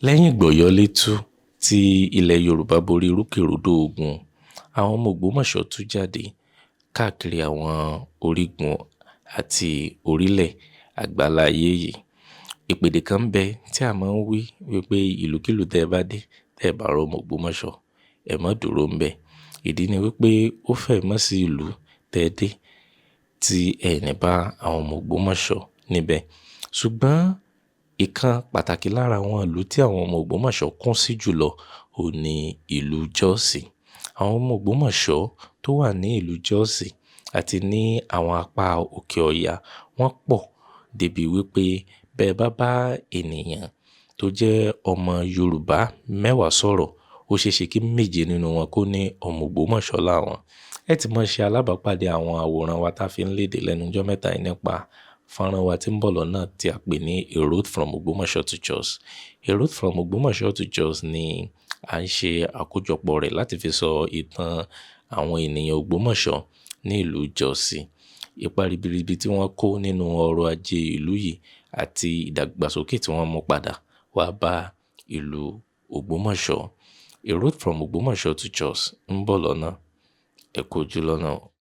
Lẹ́yìn ìgbọ̀yọ̀létú tí ilẹ̀ Yorùbá borí rúkèrúdò ogun, àwọn ọmọ Ògbómọ̀ṣọ́ tú jáde káàkiri àwọn orígun àti orílẹ̀ àgbáláyé yìí. Ìpèdè kan ń bẹ tí a máa ń wí wípé ìlúkílùú tẹ́ ẹ bá dé, tẹ́ ẹ bá rọ́mọ Ògbómọ̀ṣọ́, ẹ má dúró ńbẹ̀. Ìdí ni wípé ó fẹ́ mọ́ sí ìlú tẹ́ ẹ dé tí ẹ ní bá àwọn ọmọ Ògbómọ̀ṣọ́ níbẹ̀. Ṣùgbọ́n ìkan pàtàkì lára àwọn ìlú tí àwọn ọmọ Ògbómọ̀ṣọ́ kún sí jùlọ òun ní ìlú Jọ́ọ̀sì. Àwọn ọmọ Ògbómọ̀ṣọ́ tó wà ní ìlú Jọ́ọ̀sì àti ní àwọn apá òkè Ọya wọ́n pọ̀ débi wípé bẹ́ ẹ bá bá ènìyàn tó jẹ́ ọmọ Yorùbá mẹ́wàá sọ̀rọ̀, ó ṣe é ṣe kí méje nínú wọn kó ní ọmọ Ògbómọ̀ṣọ́ làwọn. Ẹ ti mọ̀ ṣe alábàápàdé àwọn àwòrán wa tá fi ń léde lẹ́nu ọjọ́ mẹ́ta yìí nípa fọ́nrán wa tí ń bọ̀ lọ́nà tí a pè ní A Road from Ògbómọ̀ṣọ́ to Jos. A Road from Ògbómọ̀ṣọ́ to Jos ni à ń ṣe àkójọpọ̀ rẹ̀ láti fi sọ ìtàn àwọn ènìyàn Ògbómọ̀ṣọ́ ní ìlú Jọ́ọ̀sì, ipa ribiribi tí wọ́n kó nínú ọrọ̀ ajé ìlú yìí àti ìdàgbàsókè tí wọ́n mú padà wá bá ìlú Ògbómọ̀ṣọ́. A Road from Ògbómọ̀ṣọ́ to Jos ń bọ̀ lọ́nà. Ẹ kú ojú lọ́nà o.